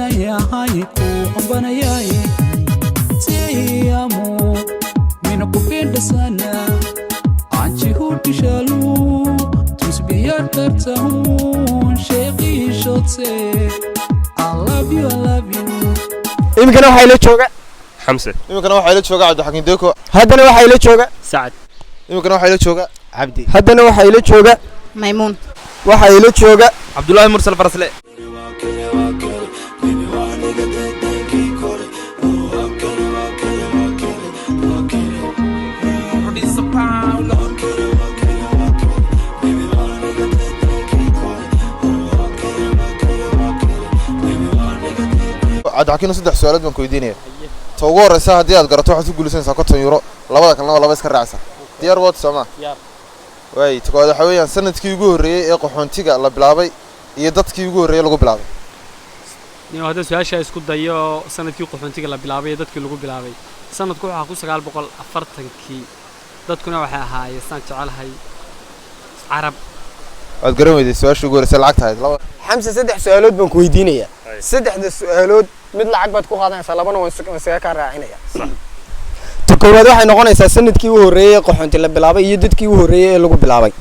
qambanayahay, ku qambanayay. Te amo, mina kupenda sana. አንቺ ሁድሻሉ tusbiya kartahun sheeqiishotse. I love you, I love you. Iminkana waxaa ila jooga Xamse. Iminkana waxaa ila jooga Cabdixakiin Deko. Haddana waxaa ila jooga Sacad. Iminkana waxaa ila jooga Cabdi. Haddana waxaa ila jooga Maymuun. Waxaa ila jooga Cabdullaahi Mursal Farasle. Baby, waa niga kore. Oh, akere, akere, akere, akere. Akere, akere, akere. Baby, waa niga kore. Oh, akere, akere, akere. Baby, waa niga. Cabdixakiin, saddex su-aalood baan ku weydiinaya. Ta ugu horeysa haddii aad garato, waxaad ku guulaysanaysaa 50 euro. Labada kalena waa laba iska raacsa. Diyaar waad soomaa? Diyaar. Waay, ta koowaad waxaa weeyaan sanadkii ugu horreeyey ee qaxoontiga la bilaabay iyo dadkii ugu horreeyey lagu bilaabay. Nin haddaan su-aasha isku dayo, sanadkii qaxoontiga la bilaabay iyo dadkii lagu bilaabay, sanadku waxaa 1940-kii, dadkuna waxay ahaayeen, saan jecelahay, Carab. Waad garan weyday su-aasha ugu horreysay, lacagta ahayd laba. Xamse, saddex su-aalood baan ku weydiinayaa. Saddexda su-aalood mid lacag baad ku qaadanaysaa, labana waan iskaga kaa raacinaya. Ta koowaad waxay noqonaysaa sanadkii u horreeyey ee qaxoonti la bilaabay iyo dadkii u horreeyey ee lagu bilaabay.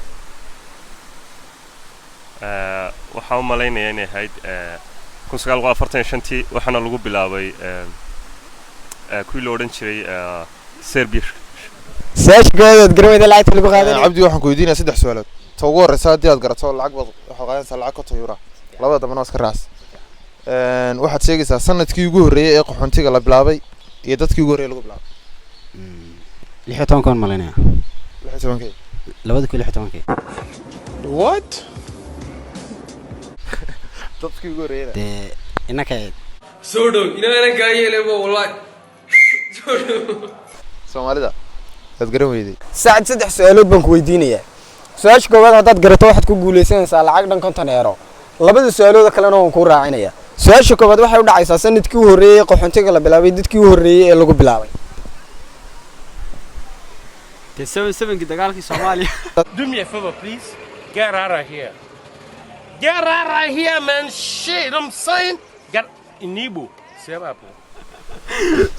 Waxaan u malaynayaa inay ahayd 1945-tii, waxaana lagu bilaabay kuwii la odhan jiray Serbia. Su-aasha koowaad waad garan weyday, lacagta lagu qaadanaya. Cabdi, waxaan ku weydiinaya saddex su-aalood. Ta ugu horeysa haddii aad garato, lacag baad waxaad qaadanaysaa lacag 50 euro. Labada dambena waa iska raacsa. Waxaad sheegaysaa sanadkii ugu horreeyey ee qaxoontiga la bilaabay iyo dadkii ugu horreeyey lagu bilaabay. 16-kan malaynaya. 16-kii? 2016-kii. What? Dadkii ugu horreeyeyna? Dee innaka. Soo dhow inaana kaa yeelay wallahi, soo dhow. Soomaalida waad garan weyday. Saacad, saddex su-aalood baan ku weydiinayaa. Su-aasha koowaad haddaad garato, waxaad ku guuleysanaysaa lacag dhan 50 euro. Labada su-aalood kalena waan kuu raacinayaa. Su-aasha koowaad waxay u dhacaysaa sanadkii u horreeyey qaxoontiga la bilaabay, dadkii u horreeyey ee lagu bilaabay. Dee 77-kii, dagaalkii Soomaaliya. Do me a favor, please. Get out of here. Get out of here, man. Shit, I'm saying. Get in Igbo. Say up.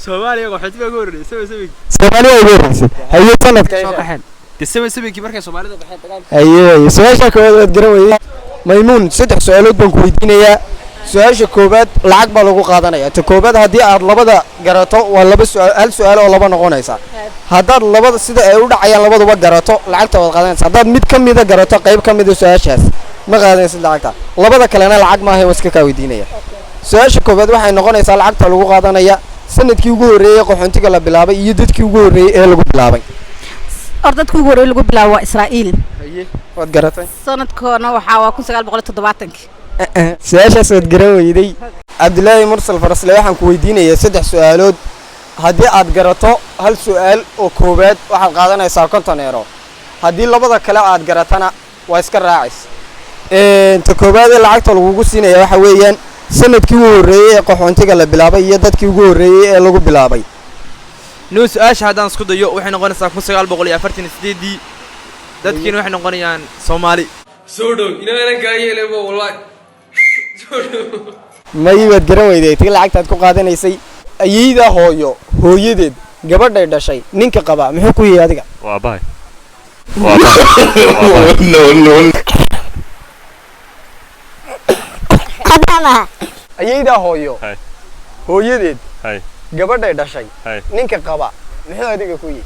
Soomaaliya qaxoonti baa ugu horreeyay 77-kii. Soomaaliya ugu horreysay, haye, sanadka? Soo qaxeen dee 77-kii markay Soomaalida baxeen dagaalkii. Haye haye, su-aasha koowaad waad garan weyday. Maymuun, saddex su-aalood baan ku weydiinayaa. Su-aasha koowaad lacag baa lagu qaadanaya. Ta koowaad haddii aad labada garato, waa laba su hal su-aal oo laba noqonaysa. Haddaad labada sida ay u dhacayaan labaduba garato, lacagta waad qaadanaysa. Haddaad mid ka mida garato, qayb ka mida su-aashaas, ma qaadanaysid lacagta. Labada kalena lacag maaha, waan iska kaa weydiinaya. Su-aasha koowaad waxay noqonaysaa lacagta lagu qaadanaya sanadkii ugu horreeyey qaxoontiga la bilaabay iyo dadkii ugu horreeyey ee lagu bilaabay. Or dadkii ugu horreeyey lagu bilaabo waa Israa'iil. Haye, waad garatay. Sanadkoona waxaa waa 1970-kii. Su-aashaas waad garan weyday. Cabdilaahi Mursal Farasle, waxaan ku weydiinayaa saddex su-aalood. Haddii aad garato hal su-aal oo koowaad, waxaad qaadanaysaa 50 euro. Haddii labada kale aad garatana, waa iska raacaysa. Ta koowaad ee lacagta lagugu siinaya waxa weeyaan sanadkii ugu horreeyey ee qaxoontiga la bilaabay iyo dadkii ugu horreeyey ee lagu bilaabay. No, su-aasha haddaan isku dayo, waxay noqonaysaa 1948-dii, dadkiina waxay noqonayaan Soomaali. Soo dhow inaana kaa yeelay wallahi, soo dhow. May, waad garan weyday tii lacagtaad ku qaadanaysay. Ayeyda hooyo hooyadeed gabadhay dhashay ninka qaba muxuu ku yahay adiga? Waa aabbahay, waa aabbahay, waa aabbahay. No, no. Adama. Ayeydaa hooyo Hay. hooyadeed Hay. gabadhay dhashay Hay. ninka qaba muxuu adiga ku yihi?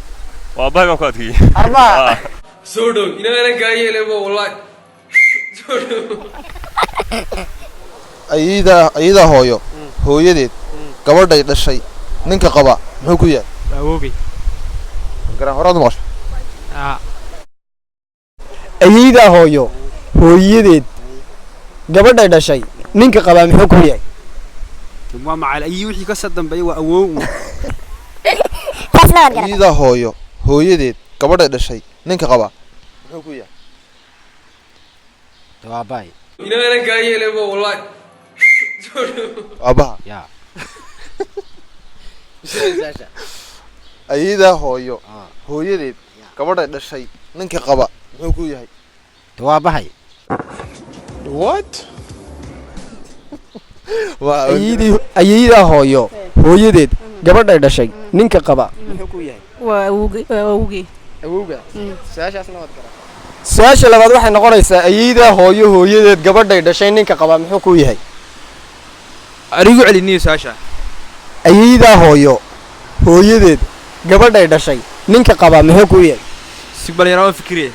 Waa aabbahay baan ku adkeeyey. Arbaa. Soo dhow inaana kaa yeelay wallahi, soo dhow. Ayeydaa hooyo hooyadeed gabadhay dhashay ninka qaba muxuu ku yahay? Waa awoogay. Garan horaad u maqashay? Ah. Ayeydaa hooyo hooyadeed gabadhay dhashay ninka qabaa muxuu ku yahay? Waa macal ayi, wixii ka soo dambeeyay waa awoow. Taasna waad garatay. Ayeydaa hooyo hooyadeed gabadhay dhashay ninka qaba muxuu ku yahay? Waa aabbahay. Inaana kaa yeelay wallahi, soo dhow. Aabbaha? Yaa. Ayeydaa hooyo hooyadeed gabadhay dhashay ninka qaba muxuu ku yahay? Waa aabbahay. What? Ayeeyadii, ayeeyadaa hooyo hooyadeed gabadhay dhashay ninka qaba muxuu ku yahay? Waa awowgey, waa awowgey. Awowga. Su-aashaasna waad garan. Su-aasha labaad waxay noqonaysaa, ayeeyadaa hooyo hooyadeed gabadhay dhashay ninka qaba muxuu ku yahay? Arigu celi niyo su-aasha. Ayeeyadaa hooyo hooyadeed gabadhay dhashay ninka qaba muxuu ku yahay? Si bal yaraa fikriye.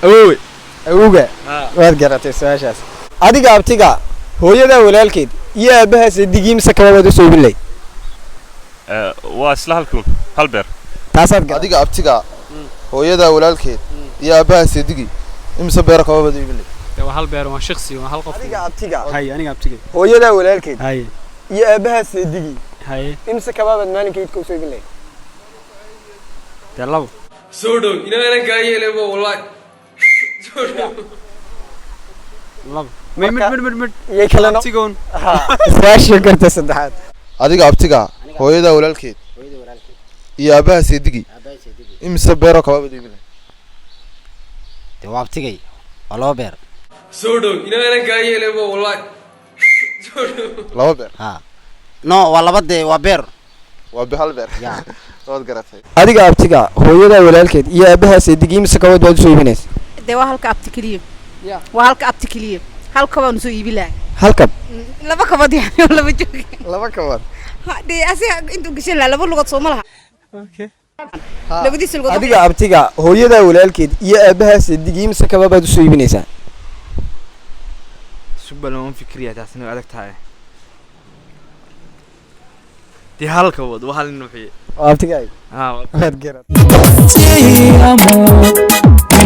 Awoowe. Awowga, waad garatay su-aashaas. Adiga abtiga, hooyadaa walaalkeed iyo aabbahaa seedigii mise kaba waad usoo iibin lahayd? Waa isla halkuun, hal beer. Taasaad garatay. Adiga abtiga, hooyadaa walaalkeed iyo aabbaha seedigii imise beero kaba baad iibin lahayd? Dee waa hal beer, waa shakhsi, waa hal qof. Adiga abtiga, Hay, aniga abtigay. hooyadaa walaalkeed Haye. iyo aabbahaa seedigii Haye. imse kabaabaad maalinka iidka usoo iibin lahayd? Dee labo. Soo dhow inaanan kaa yeelay wallahi. Soo dhow. Labo. Mid mid mid mid. Iyo kalena Abtigoon. Su-aasha garta saddexaad. Adiga abtiga, hooyadaa walaalkeed iyo aabbaha seedigii imise beero kaba baad iibin lahayd? Dee waa abtigay, waa laba beer. Soo dhow inaanan kaa yeelay wallahi. Soo dhow. Laba beer? Ha, no, waa laba, dee waa beer. Waa hal beer. Ya. Waad garatay. Adiga abtiga, hooyadaa walaalkeed iyo aabbahaa seedigii imse kabood baad usoo iibinaysa? Dee waa halka abti keliya, waa halka abti keliya, hal kabaan usoo iibin lahaa. Halkab? Laba kabood yani, laba joog. Laba kabood. Ha, dee asiga intuu gashan lahaa laba lugood sooma laha labadiisa lugood. Adiga abtiga, hooyadaa walaalkeed iyo aabbahaa seedigii imse kaba baad usoo iibinaysaa? Sugbal waan fikriya, taasina way adag tahay. Dee hal kabood, waa hal nin wixii. Waa abtigaaga. Ha. Waad garat. Amo